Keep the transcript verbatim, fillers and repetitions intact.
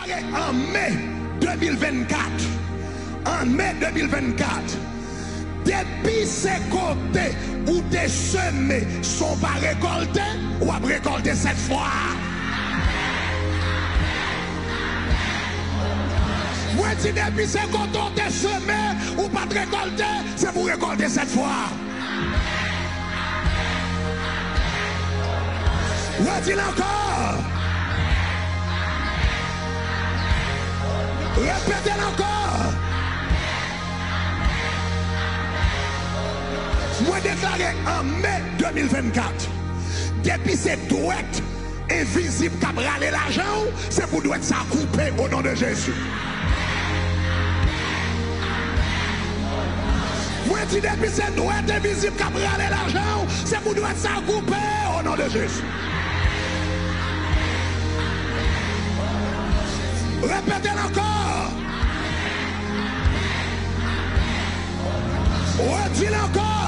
An me de mil vennkat, an me de mil vennkat, depi se kote ou te seme san w pa rekòlte, w ap rekòlte sèt fwa. Mwen di, depi se kote w te seme, ou pa t rekòlte, se pou w rekòlte sèt fwa. Redi l ankò. Repete l ankò. Mwen deklare an me de mil vennkat, depi se dwèt envizib k ap rale lajan w, se pou dwèt sa koupe o non de Jezi. Mwen di, depi se dwèt envizib k ap rale lajan w, se pou dwèt sa koupe o non de Jezi. Repete l ankò. Redi l ankò.